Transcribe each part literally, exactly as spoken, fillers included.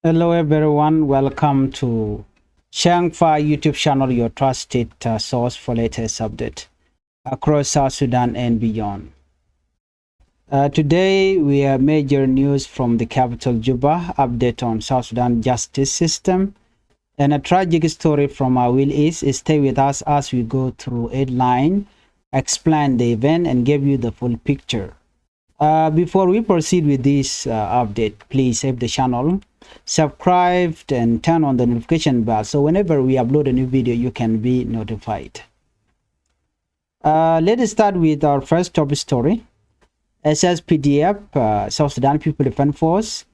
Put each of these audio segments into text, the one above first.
Hello everyone, welcome to Changfa YouTube channel, your trusted uh, source for latest update across South Sudan and beyond. Uh, today we have major news from the capital Juba, update on South Sudan justice system, and a tragic story from our Will East. Stay with us as we go through headline, explain the event, and give you the full picture. Uh, before we proceed with this uh, update, please save the channel, subscribe, and turn on the notification bell so whenever we upload a new video, you can be notified. Uh, let us start with our first top story. S S P D F, uh, South Sudan People Defense Force,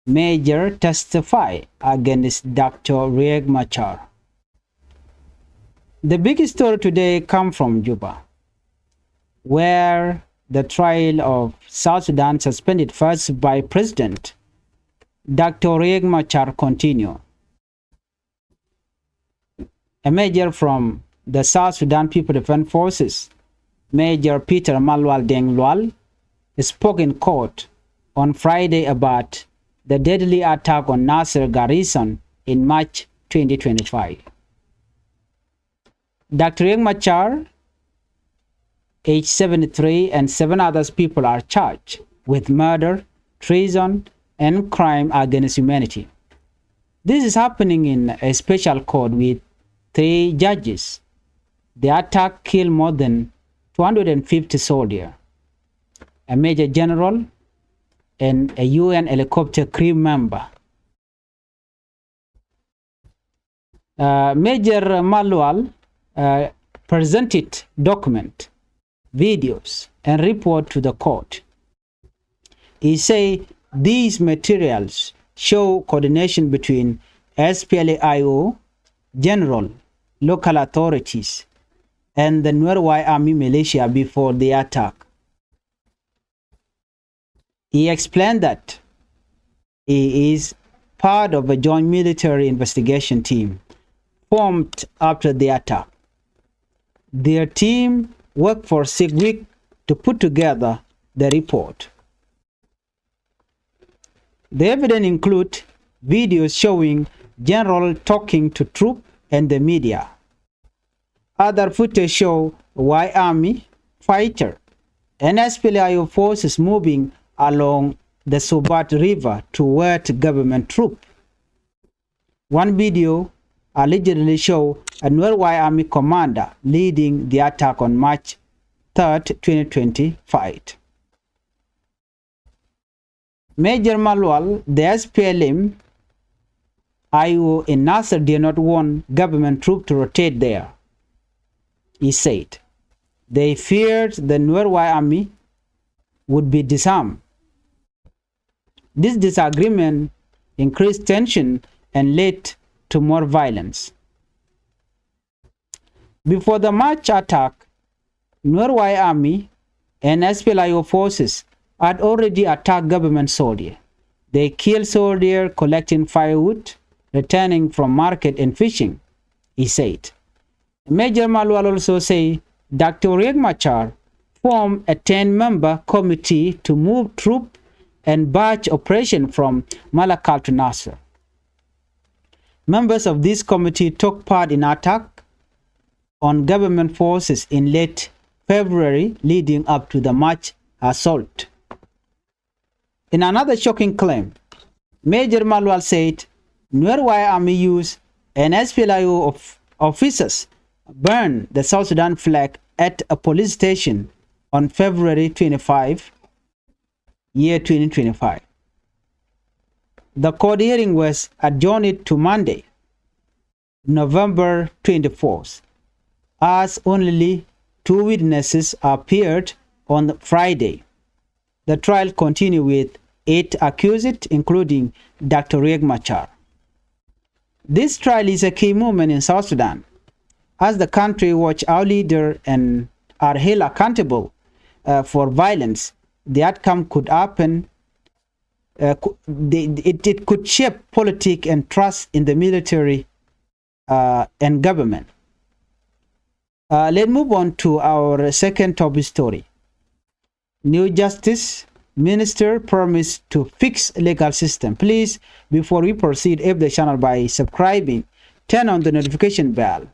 major testify against Doctor Riek Machar. The big story today come from Juba, where the trial of South Sudan suspended first Vice President Doctor Riek Machar continue. A major from the South Sudan People Defense Forces, Major Peter Malual Deng Lual, spoke in court on Friday about the deadly attack on Nasser garrison in March twenty twenty-five. Doctor Riek Machar, age seventy-three, and seven others people are charged with murder, treason, and crime against humanity. This is happening in a special court with three judges. The attack killed more than two hundred fifty soldiers, a major general, and a U N helicopter crew member. Uh, Major Malual uh, presented document, videos, and report to the court. He say these materials show coordination between S P L A I O general, local authorities, and the Nuer White Army militia before the attack. He explained that he is part of a joint military investigation team formed after the attack. Their team worked for six weeks to put together the report. The evidence include videos showing general talking to troop and the media. Other footage show White Army fighter and S P L A I O forces moving along the Sobat River toward government troop. One video allegedly show a Nuer White Army commander leading the attack on March third, twenty twenty-five. Major Malual, the S P L M I O in Nasser did not want government troop to rotate there. He said they feared the Nuer White Army would be disarmed. This disagreement increased tension and led to more violence. Before the March attack, Nuer White Army and S P L A I O forces had already attacked government soldier. They killed soldier collecting firewood, returning from market and fishing, he said. Major Malual also say Doctor Riek Machar formed a ten-member committee to move troop and batch operation from Malakal to Nasser. Members of this committee took part in attack on government forces in late February leading up to the March assault. In another shocking claim, Major Malual said Nuer White Army used and S P L A I O of officers burned the South Sudan flag at a police station on February twenty-five, year twenty twenty-five. The court hearing was adjourned to Monday, November twenty-fourth, as only two witnesses appeared on Friday. The trial continued with eight accused, including Doctor Riek Machar. This trial is a key moment in South Sudan, as the country watch our leader and are held accountable uh, for violence. The outcome could happen. Uh, cou- the, it, it could shape politics and trust in the military uh, and government. Uh, let's move on to our second top story. New justice Minister promised to fix legal system. Please, before we proceed, help the channel by subscribing, turn on the notification bell.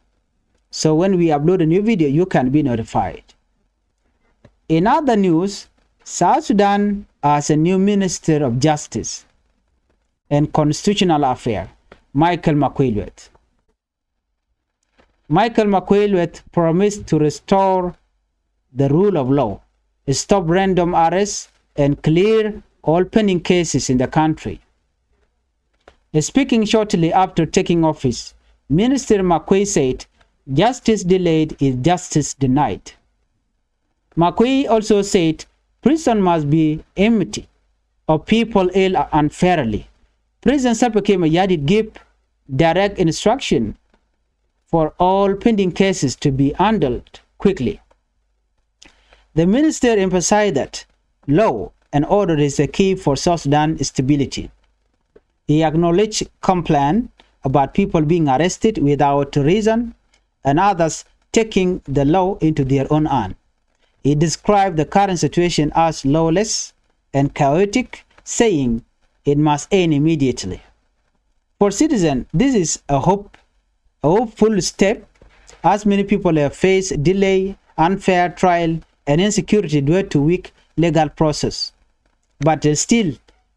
So when we upload a new video, you can be notified. In other news, South Sudan has a new Minister of Justice and Constitutional Affairs, Michael Makuei Lueth. Michael Makuei Lueth promised to restore the rule of law, stop random arrests, and clear all pending cases in the country. Speaking shortly after taking office, Minister Makuei said, "Justice delayed is justice denied." Makuei also said prison must be empty of people held unfairly. President Salva Kiir Mayardit gave direct instruction for all pending cases to be handled quickly. The minister emphasized that law and order is the key for South Sudan stability. He acknowledged complaints about people being arrested without reason and others taking the law into their own hands. He described the current situation as lawless and chaotic, saying it must end immediately. For citizens, this is a hope, a hopeful step, as many people have faced delay, unfair trial, and insecurity due to weak legal process. But uh, still,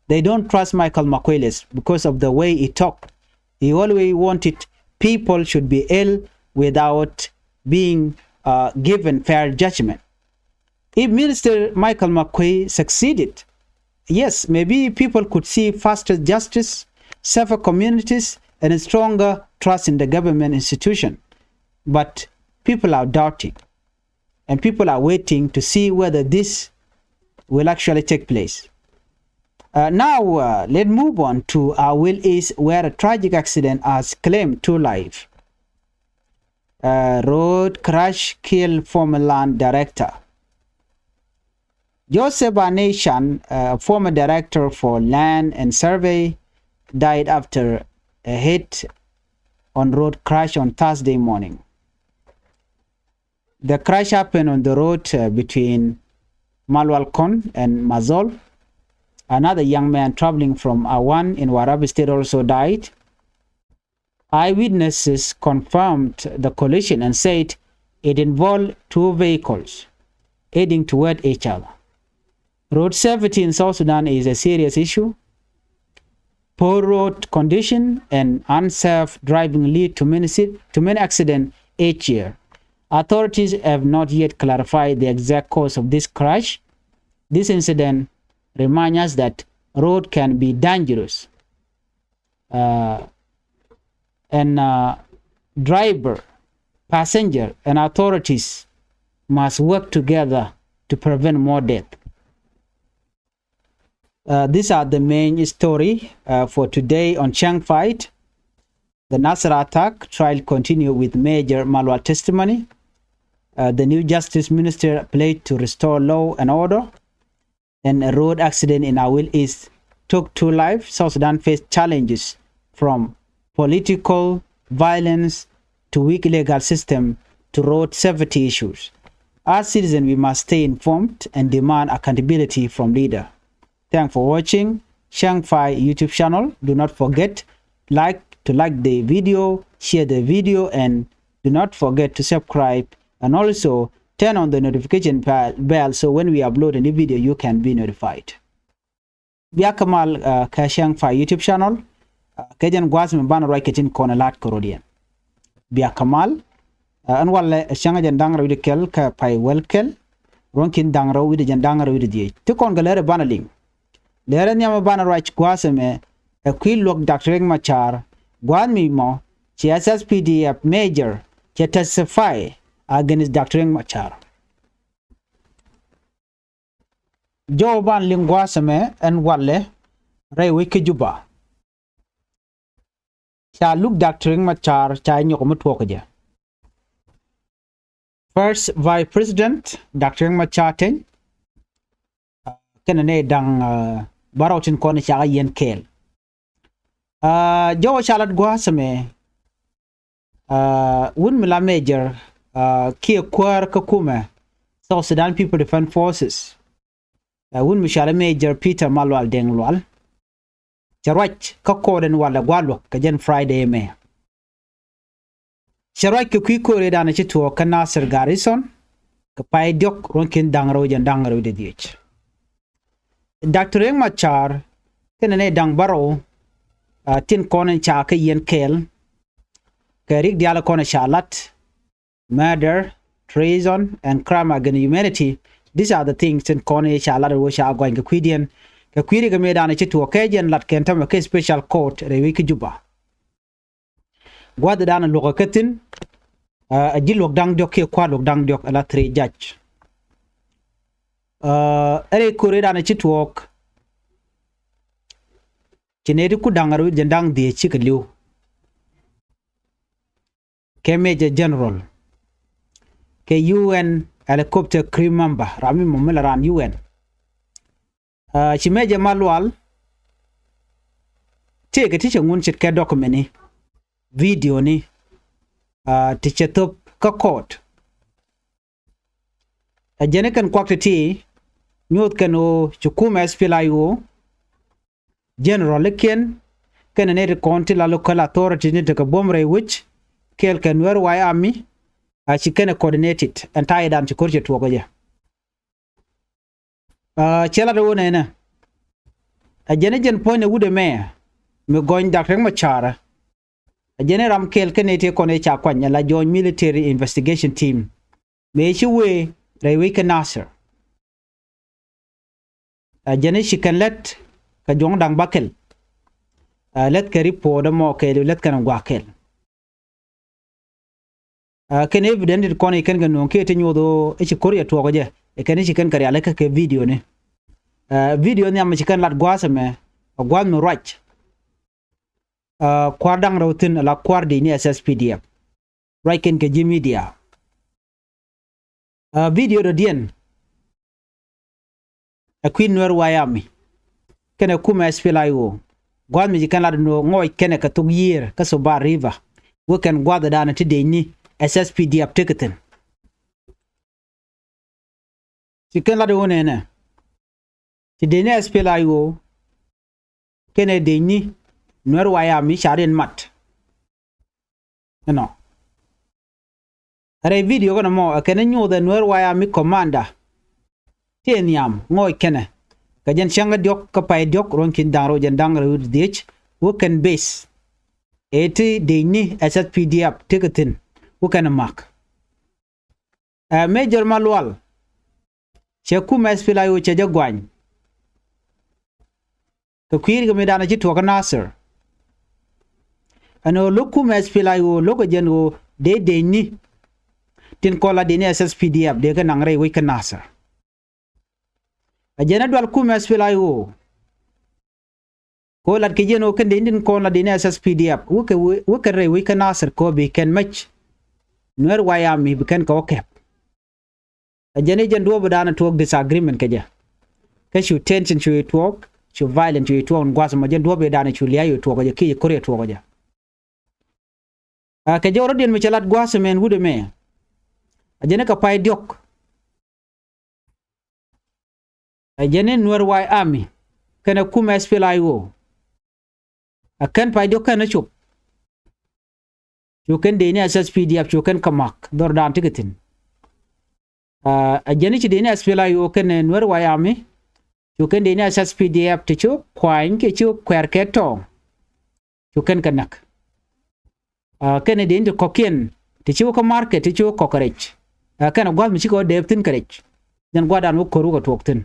they don't trust Michael Makuei Lueth because of the way he talked. He always wanted people should be held without being uh, given fair judgment. If Minister Michael Makuei succeeded, yes, maybe people could see faster justice, safer communities, and a stronger trust in the government institution. But people are doubting, and people are waiting to see whether this will actually take place. Uh, now, uh, let's move on to Awil East, where a tragic accident has claimed two lives. Uh, road crash kill former land director. Joseph Anei Chan, uh, former director for land and survey, died after a hit on road crash on Thursday morning. The crash happened on the road uh, between Malual Kon and Mazol. Another young man traveling from Awan in Warrap State also died. Eyewitnesses confirmed the collision and said it involved two vehicles heading toward each other. Road safety in South Sudan is a serious issue. Poor road condition and unsafe driving lead to many, ci- to many accidents each year. Authorities have not yet clarified the exact cause of this crash. This incident reminds us that road can be dangerous. Uh, and uh, driver, passenger, and authorities must work together to prevent more death. Uh, these are the main story uh, for today on Chang Fight. The Nasser attack trial continue with Major Malual testimony. Uh, the new justice minister pledged to restore law and order. And a road accident in Awil East took two lives. South Sudan faced challenges from political violence to weak legal system to road safety issues. As citizens, we must stay informed and demand accountability from leader. Thanks for watching Shangfai YouTube channel. Do not forget like to like the video, share the video, and do not forget to subscribe. And also turn on the notification bell so when we upload a new video, you can be notified. Bia kamal uh, ka Shangfai YouTube channel. Uh, kɛ jɛn gua̱a̱th mi banɛ ruac kɛ tin kɔn lat kɛ rot yɛn. Bia kamal. Uh, ɛn walɛ cäŋ jɛn da̱ŋ rɛw wi̱cdɛ kɛl kɛ pay wäl kɛl. Ruɔ̱n kin da̱ŋ rɛw wi̱cdɛ jɛn da̱ŋ rɛw wi̱cdɛ dhiec. Ti kɔn kɛ lɛr ɛ banɛ liŋ. Lɛr ɛ nhiam ɛ banɛ ruac gua̱a̱th ɛmɛ ɛ kui̱ luɔk Doctor Riek Machar. Gua̱a̱th mi mɔ ci S S P D F major cɛ testify against Doctor Riek Machar. Jɔw ban liŋ gua̱a̱th ɛmɛ ɛn walɛ rɛy wec kä Juba. Ca luk Doctor Riek Machar ca nyɔk mi tuɔɔk jɛ. First Vice President Doctor Riek Machar Teny. Kɛnɛ nɛ da̱ŋ bärɔw tin kɔn ca kä yɛn kɛɛl. Jɔw ca lat gua̱a̱th ɛmɛ. Wut mi la major kiɛ kuäär kä kumɛ South Sudan People Defense Forces. Ɛ wut mi cɔal i̱ Major Peter Malual Deŋ Lual. Cɛ ruac kä court ɛn walɛ gua̱a̱th luɔ̱k kɛ jɛn Friday ɛmɛ. Cɛ ruac kɛ kui̱ ko̱r ëëdan ɛ ci tuɔɔk kä Nasir Garrison kɛ pay diɔ̱k ruɔ̱n ki̱n da̱ŋ rɛw jɛn da̱ŋ rɛw dee dhiec. Doctor Riek Machar kɛnɛ nɛy da̱ŋ bärɔw, ah, tin kɔn in ca kä yɛn kɛɛl kɛ rik diaal kɔn in ca lat, murder, treason and crime against humanity. These are the things tin kɔn in ca lat wä ca gɔny kɛ kui̱diɛn. Kɛ kui̱ rik ëëdan ɛ ci tuɔɔk kɛ jɛn lat kɛn tämɛ kɛ special court rɛy wec kä Juba. Gua̱thdan luɔ̱k kä thi̱n, ah, ɛ ji̱ luɔ̱k da̱ŋ diɔ̱k kiɛ kua̱r luɔ̱k da̱ŋ diɔ̱k, ala three judge. Ah, ɛ rɛy ko̱r ëëdan ɛ ci tuɔɔk, ci nɛy ti ku da̱ŋ rɛw jɛn da̱ŋ dhiec cikɛ li̱w. Kɛ Major General, kɛ U N helicopter crew member, ram mi mɔ mi la raan U N. Ah, ci Major Malual tëëkɛ ti cɛ ŋun ce̱tkɛ document ni, video ni, ah, ti cɛ thop kä court. Ɛ jɛn i̱ kɛn kuak ti̱ti̱, nyuɔth kɛn ɣöö ci kumɛ S P L A I O, general ikiɛn, kɛnɛ nɛy ti kɔn ti la local authority ni tekɛ buɔ̱m rɛy wec, kɛɛl kɛ Nuer White Army, a ci kɛnɛ coordinated ɛn ta̱yɛ dan ci ko̱r cɛ tuɔɔk ɛ jɛ. Ah, cɛ lat ɛ wä nɛnɛ. Ɛ jɛn i̱ jɛn puɔ̱nynɛ wut ɛmɛ mi gɔny Doctor Riek Machar. Ɛ jɛn i̱ ram kɛɛl kɛnɛ ti kɔn ëë ca kuany ala Joint Military Investigation Team mëë ci wee rɛy wec kä Nasir. Ɛ jɛn i̱ ci kɛn lät kɛ juɔ̱ŋ da̱ŋ bäkɛl. Ah, lät kɛ report ɛmɔ kɛɛl, lät kɛn gua̱a̱k kɛɛl. Ah, kɛn evidence ti kɔn i̱ kɛn kɛ nööŋ kiɛ ti nyuɔth ɣöö i̱ ci ko̱r yɛ tuɔɔk ɛ jɛ, i̱ kɛn i̱ ci kɛn kɛ rial ikä kɛ video ni. Ah, video nhiam mi ci kɛn lat gua̱a̱th ɛmɛ, ɛ gua̱a̱th mi ruac. Ah, kua̱r da̱ŋ rɛw thi̱n ala kua̱r di̱i̱ni ɛ S S P D F. Ruac kɛn kɛ ji̱ media. Ah, video dɔ̱diɛn ɛ kui̱ Nuer White Army kɛnɛ kumɛ S P L A I O. Gua̱a̱th mi ci kɛn lat nuɔɔk ŋɔɔc kɛnɛ kɛ thok yiëër kä Sobar River. Wä kɛn gua̱a̱th ɛ da̱a̱n ti dec ni S S P D F tekɛ thi̱n. Ci kɛn lat ɛ wä nɛnɛ. Ci dec ni S P L A I O kɛnɛ dec ni Nuer White Army ca riɛn mat. Ɛnɔ. Rɛy video kɛnɛ mɔ ɛ kɛn i̱ nyuuth ɛ Nuer White Army commander. Ti ɛ nhiam ŋɔɔc kɛnɛ kɛ jɛn cäŋ kä diɔ̱k kä pay diɔ̱k ruɔ̱n ki̱n da̱ŋ rɛw jɛn da̱ŋ rɛw dhiec wä kɛn base. Ëë ti dec ni S S P D F tekɛ thi̱n wä kɛn ɛ ma̱k. Ɛ Major Malual cɛ kumɛ S P L A I O cɛ jɛ guany. Kɛ kui̱ rik mi danɛ ci tuɔɔk kä Nasir. Ɛn ɣöö lo̱k kumɛ S P L A I O lo̱k ɛ jɛn ɣöö dee dec ni tin kɔn la dec ni S S P D F dee kɛ naŋ rɛy wec kä Nasir. Ɛ jɛn ɛ dual kumɛ S P L A I O. Kɛ ɣöö lat kɛ jɛn ɣöö kɛn dec ni tin kɔn la dec ni S S P D F wä kɛ, wä kɛn rɛy wec kä Nasir kɛ ɣöö bi kɛn mäc Nuer White Army bi kɛn kɛ wä kɛp. Ɛ jɛn i̱ jɛn duɔ̱ɔ̱p i̱ da̱a̱n ɛ tuɔɔk disagreement kɛ jɛ. Kä cu tension cu i̱ tuɔɔk, cu violence cu i̱ tuɔɔk in gua̱a̱th ɛmɔ jɛn duɔ̱ɔ̱p i̱ da̱a̱n ɛ cu lia̱a̱ i̱ tuɔɔk ɛ jɛ kiɛ i̱ ko̱r i̱ tuɔɔk ɛ jɛ. Ɛ kɛ jɔwä rɔ̱diɛn mi cɛ lat gua̱a̱th ɛmɛ in wut ɛmɛ. Ɛ jɛn i̱ kɛ pay diɔ̱k. Ɛ jɛn i̱ Nuer White Army kɛnɛ kumɛ S P L A I O. Ɛ kɛn pay diɔ̱k kɛn ɛ cop. Cu kɛn dec ni S S P D F cu kɛn kɛ ma̱k dhɔr da̱a̱n tekɛ thi̱n. Ɛ jɛn i̱ ci dec ni S P L A I O kɛnɛ Nuer White Army. Cu kɛn dec ni S S P D F ti cu kuany kiɛ cu kuɛɛr kɛ tɔ̱. Cu kɛn kɛ näk. Ɛ kɛnɛ dec ni ti kɔ̱kiɛn ti cu kä market ti cu kɔk kɛ rɛc. Ɛ kɛnɛ gua̱th mi cikɛ wä dɛɛp thi̱n kɛ rɛc. Jɛn gua̱th da̱a̱n wä ko̱r wä kɛ tuɔɔk thi̱n.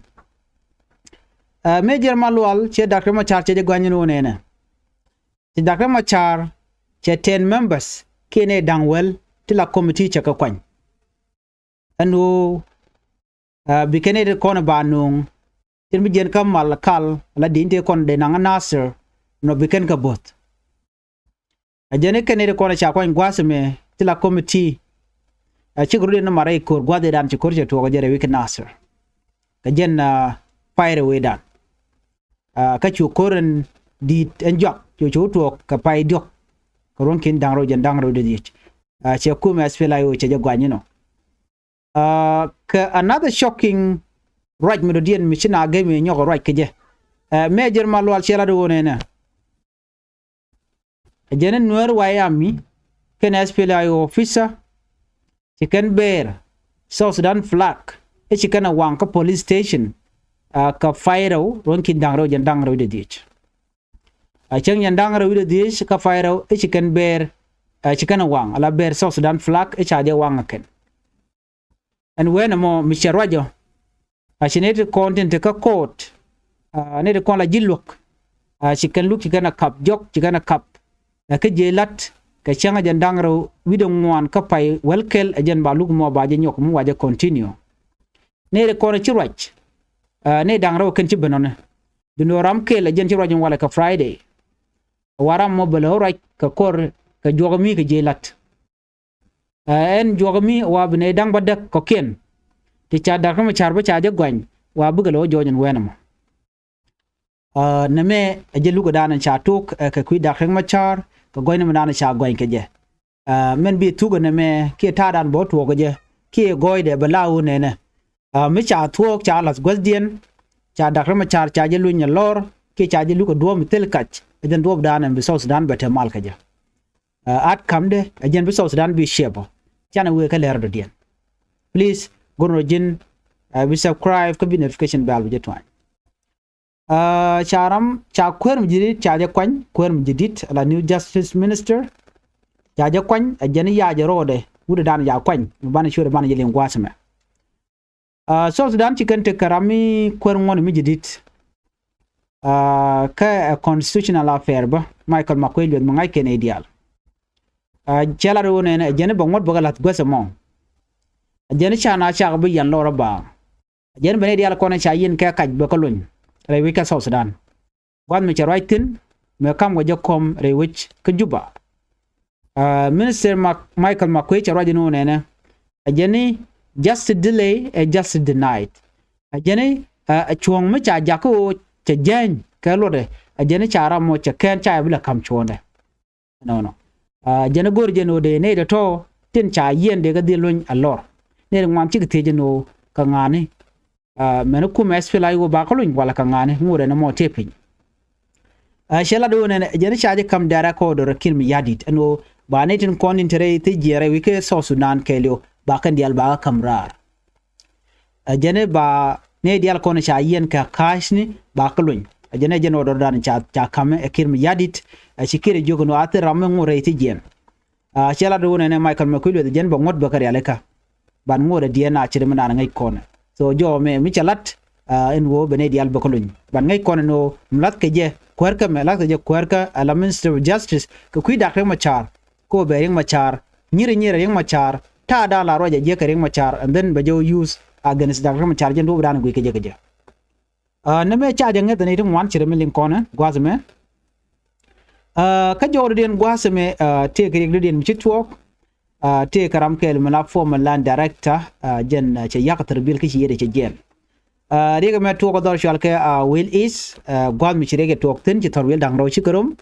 Ɛ Major Malual cɛ Doctor Machar cɛ jɛ gua̱ny ni wä nɛnɛ. Ci Doctor Machar cɛ ten members kiɛ nɛy da̱ŋ wäl ti la committee cɛ kɛ kuany. Ɛn ɣöö, ɛ, bi kɛn nɛy ti kɔn ba nööŋ tin bi jiɛn kä Malakal la dec ni ti kɔn dee naŋ Nasir nɔ bi kɛn kɛ bo̱th. Ɛ jɛn i̱ kɛn nɛy ti kɔn ca kuany gua̱a̱th ɛmɛ ti la committee. Ɛ cikɛ rut in ni mat rɛy ko̱r gua̱a̱th i̱ da̱a̱n ci ko̱r cɛ tuɔɔk ɛ jɛn rɛy wec kä Nasir. Kɛ jɛn, ɛ, pay rɛy wec da̱a̱n. Ɛ kä cu ko̱r in di̱i̱t ɛn juak cu cu tuɔɔk kɛ pay diɔ̱k. Kɛ ruɔ̱n ki̱n da̱ŋ rɛw jɛn da̱ŋ rɛw dee dhiec. Ɛ cɛ kumɛ S P L A I O cɛ jɛ guany inɔ. Ɛ kɛ another shocking ruac mi dɔ̱diɛn mi ci na gɛm i̱ nyɔk ruac kɛ jɛ. Ɛ, Major Malual Ciɛ lat ɣöö nɛnɛ, ɛ jɛn i̱ Nuɛr White Army kɛnɛ S P L A I O officer ci kɛn bear South Sudan flag i̱ ci kɛn ɛ waŋ kä police station, ɛ, kɛ pay rɛw ruɔ̱n ki̱n da̱ŋ rɛw jɛn da̱ŋ rɛw wi̱cdɛ dhiec. Ɛ, cäŋ jɛn da̱ŋ rɛw wi̱cdɛ dhiec kä pay rɛw i̱ ci kɛn bear, ɛ, ci kɛn ɛ waŋ ala bear South Sudan flag i̱ ca jɛ waŋ ɛ kɛn. Ɛn wee nɛmɔ mi cɛ ruacɔ, a ci nɛy ti kɔn tin te kä court, a nɛy ti kɔn la ji̱ luäk, a ci kɛn luk ci kɛn a kap jɔk ci kɛn a kap, a kä jiɛc la̱t kɛ cäŋ a jɛn da̱ŋ rɛw wi̱cdɛ ŋuan kä pay wäl kɛl a jɛn ba luk mɔ ba jɛ nyɔk mi wa jɛ continue. Nɛy ti kɔn a ci ruac, a nɛy da̱ŋ rɛw kɛn ci ben nɔni. Duundɛ ram kɛl a jɛn ci ruac in walɛ kɛ Friday. Wa ram mɔ bɛ lɛ ruac kɛ kɔr kɛ juɔk mi kɛ jiɛc la̱t. Ɛ, ɛn juɔk mi wa bi nɛy da̱ŋ bädäk kɔ̱kiɛn ti ca Dak Riɛk Macar bä ca jɛ gɔany wa bikɛ lɛ wä jɔɔc ɛn wee nɛmɔ. Ɛ, nɛmɛ ɛ jɛ lukɛ da̱a̱n ca tok, ɛ, kɛ kui̱ Dak Riɛk Macar kɛ gɔ̱ny nɛmɛ da̱a̱n ca gɔ̱ny kɛ jɛ. Ɛ, mɛn bi thuk ɛ nɛmɛ kiɛ ta̱a̱ da̱a̱n bä tuɔɔk kɛ jɛ kiɛ gɔɔydɛ bɛ la ɣöö nɛnɛ. Ɛ, mi ca thuɔɔk ca la̱th guäthdiɛn ca Dak Riɛk Macar ca jɛ luny ɛ lɔr kiɛ ca jɛ lukɛ duɔ̱ɔ̱p mi thil kac ɛ jɛn duɔ̱ɔ̱p da̱a̱n ɛn bi South Sudan bɛ te mal kɛ jɛ. Ɛ, outcome dɛ ɛ jɛn bi South Sudan bi shape ɔ. Canɛ wëë kä lɛr dɔ̱diɛn. Please go̱r nɔ ji̱n, ɛ, bi subscribe kä bi notification bell bi jɛ tuany. Ɛ, ca ram ca kuäär mi ji̱ di̱t ca jɛ kuany, kuäär mi ji̱ di̱t la new justice minister. Ca jɛ kuany ɛ jɛn i̱ yac ɛ ro̱o̱dɛ wut ɛ dan ca kuany mi banɛ ciötdɛ banɛ jɛ liŋ gua̱a̱th ɛmɛ. Ɛ, South Sudan ci kɛn tekɛ ram mi kuäär ŋuɔ̱n mi ji̱ di̱t. Ɛ, kä ɛ constitutional affair bä Michael Makuei Lueth mi ŋa̱c kɛn i̱ diaal. Ɛ, cɛ lat ɣöö nɛnɛ ɛ jɛn i̱ bɛ ŋuɔ̱t bä kɛ la̱th guäth ɛmɔ. Ɛ jɛn i̱ ca na cak bi yan lɔr ɛ baaŋ. Ɛ jɛn i̱ bɛ nɛy diaal kɔn ɛ ca yiɛn kɛ kac bɛ kä lony rɛy wec kä South Sudan. Gua̱th mi cɛ ruac thi̱n mëë ka̱m kɛ jɛ kɔm rɛy wec kä Juba. Ɛ, Minister Mak-, Michael Makuei cɛ ruac in ɣöö nɛnɛ ɛ jɛn i̱ justice delay ɛ justice denied. Ɛ jɛn i̱, ɛ, cuɔ̱ŋ mi ca jakä ɣöö cɛ jääny kɛ luɔtdɛ ɛ jɛn i̱ ca ram mɔ cɛ kɛn ca yɛ bi lɛ ka̱m cuɔ̱ɔ̱ŋdɛ. Nɔnɔ. Ɛ jɛn i̱ go̱r jɛn ɣöö dee nɛy tɔ̱tɔ̱ tin ca yiɛn dee kɛ dhil luny a lɔr. Nɛy ti ŋuan cikɛ thiec ɛn ɣöö kɛ ŋa̱a̱ni. Ɛ, mɛn i̱ kumɛ S P L A I O ba kä luny walɛ kɛ ŋa̱a̱ni ŋot ɛn ɛmɔ tëë piny. Ɛ, cɛ lat ɣöö nɛn ɛ jɛn i̱ ca jɛ ka̱m dɛrɛ kɛ order ɛ ki̱n mi ya̱di̱t ɛn ɣöö ba nɛy tin kɔn tin te rɛy thiec jiɛɛn rɛy wi̱i̱ kä South Sudan kɛɛliw ba kɛn diaal ba kä ka̱m raar. Ɛ jɛn i̱ ba nɛy diaal kɔn ca yiɛn kɛ ka̱a̱cni ba kä luny. Ɛ jɛn i̱ jɛn order dan ca, ca ka̱m ɛ ki̱n mi ya̱di̱t. Ɛ ci ki̱n ɛ jiök ɛn ɣöö a thil ram mi ŋot rɛy thiec jiɛɛn. Ɛ, cɛ lat ɣöö nɛnɛ Michael Makuei Lueth jɛn bɛ ŋuɔ̱t bɛ kɛ rialikä. Ban ŋuɔ̱t ɛ diɛn a ci ri mi naan ŋäc kɔnɛ. So jɔw mɛ mi cɛ lat, ɛ, ɛn ɣöö bɛ nɛy diaal bɛ kä luny. Ban ŋäc kɔnɛ ɛn ɣöö mi la̱th kɛ jɛ kuäärkä mɛ, la̱th kɛ jɛ kuäärkä ala Minister of Justice kɛ kui̱ Dak Riɛk Macar. Kɛ ɣöö bɛ Riɛk Macar nyiri nyiri Riɛk Macar ta̱a̱ da̱a̱n la ruac ɛ jiäk kɛ Riɛk Macar and then bɛ jɛ use against Dak Riɛk Macar jɛn duɔ̱ɔ̱p da̱a̱n guic kɛ jɛ kɛ jɛ. Ɛ, nɛmɛ ca jɛ ŋäth ni ti ŋuan ci ri mi liŋ kɔnɛ gua̱th mɛ. Ɛ, kä jɔwdädiɛn gua̱a̱th mɛ, ɛ, tëëkɛ riɛk dädiɛn mi ci tuɔɔk. Ɛ, tëëkɛ ram kɛɛl mi la former land director, ɛ, jɛn, ɛ, cɛ yak thirbil kä ci yet ɛ cɛ jiɛn. Ɛ, riɛk mɛ tuɔɔk ɛ dhɔr cual kɛ, ɛ, Will East, ɛ, gua̱a̱th mi ci riɛk ɛ tuɔɔk thi̱n ci thɔr wil da̱ŋ rɛw ci kɛ rom.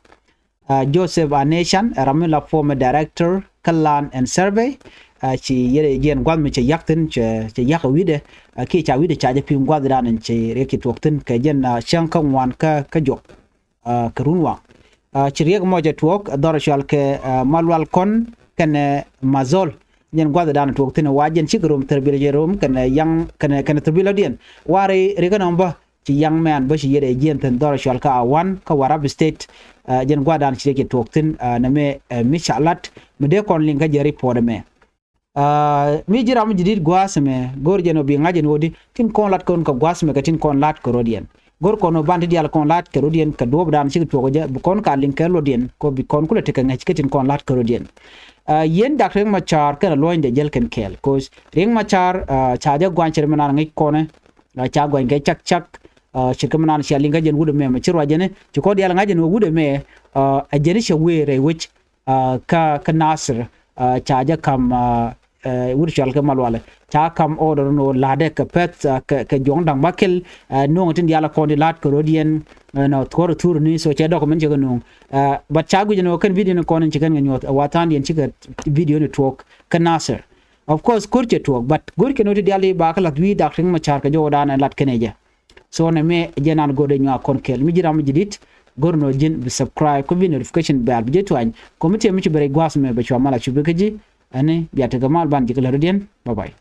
Ɛ, Joseph Anecan, ɛ, ram mi la former director kä land and survey. Ɛ, ci yet ɛ jiɛn gua̱a̱th mi cɛ yak thi̱n, cɛ, cɛ yak ɛ wi̱dɛ, ɛ, kiɛ ca wi̱dɛ ca jɛ pi̱i̱ŋ gua̱a̱th dan in ci riɛk ci tuɔɔk thi̱n kɛ jɛn, ɛ, cäŋ kä ŋuan kä, kä juɔk. Ɛ, kɛ run waŋ. Ɛ, ci riɛk mɔ cɛ tuɔɔk, ɛ, dhɔr cual kɛ, ɛ, Malual Kɔn kɛnɛ Mazol. Jɛn gua̱th dan tuɔɔk thi̱n wa jɛn cikɛ rom thirbil jɛ rom kɛnɛ yaŋ kɛnɛ, kɛnɛ thirbil lɔdiɛn. Wa ri, ri kä nɔm bä ci yaŋ mɛn bä ci yet ɛ jiɛn thi̱n dhɔr cual kɛ Awan kä Warap State. Ɛ, jɛn gua̱th dan ci riɛk cɛ tuɔɔk thi̱n, ɛ, nɛmɛ, ɛ, mi ca lat mi dee kɔn liŋ kä jɛ report ɛmɛ. Aa, mi ji̱ ram mi ji̱ di̱t gua̱a̱th ɛmɛ go̱r jɛn ɔ bi ŋa̱c ɛn ɣöö di tin kɔn lat kɔn kɛ gua̱a̱th ɛmɛ kɛ tin kɔn lat kɛ rɔ̱diɛn. Go̱r kɔn ɔ ban ti diaal kɔn lat kɛ rɔ̱diɛn kɛ duɔ̱ɔ̱p dan cik tuɔɔk jɛ bi kɔn ka liŋ kɛ rɔ̱diɛn kɛ bi kɔn kulɛ tekɛ ŋäc kɛ tin kɔn lat kɛ rɔ̱diɛn. Aa, yɛn dak Riɛk Macar kɛnɛ luɔ̱nydɛ jäl kɛn kɛɛl. Kos Riɛk Macar, aa, ca jɛ gua̱a̱ny cɛ ri mi naan ŋäc kɔnɛ, aa, ca gua̱a̱ny kɛ cak cak, aa, ce̱tkɛ mi naan cia liŋ kä jɛn wut ɛmɛ mɛ ci ruac jɛn ci kɔn diaal ŋa̱c ɛn ɣöö wut ɛmɛ, aa, ɛ jɛn cɛ wëë rɛy wec. Aa, kä, kä Nasir, aa, ca jɛ kam, aa, ɛ, wut cɔal kɛ Malualɛ. Ca kam order ni ɣöö la̱tdɛ kɛ pɛth, aa, kɛ, kɛ juɔ̱ŋ da̱ŋ bäkɛl, aa, nuɔ̱ŋ tin diaal kɔn di la̱t kɛ rɔ̱diɛn, aa, nɔ thuɔ̱r thur ni, so cɛ document cɛ kɛ nuɔ̱ŋ. Aa, but ca guic ni ɣöö kɛn video ni kɔn in ci kɛn kɛ nyuɔ̱th, ɛ, wa tha̱a̱ŋdiɛn cikɛ video ni tuɔɔk kä Nasir. Of course, ko̱r cɛ tuɔɔk, but go̱r kɛ nɔ ti diali ba kä lath wi̱i̱ Dak Riek Machar kɛ jɔwdan ɛ lat kɛnɛ jɛ. So nɛ mɛ jɛ nan go̱r dee nyuak kɔn kɛɛl. Mi ji̱ ram mi ji̱ dit, go̱r nɔ ji̱n bi subscribe, kɔ bi notification bell bi jɛ tuany. Kɔ mi tiɛ mi ci bɛ rɛy gua̱a̱th mɛ bɛ cua mal a cupi kä ji̱. Ɛni bia tekɛ mal ban ji̱ kä lät rɔ diɛn. Bye bye.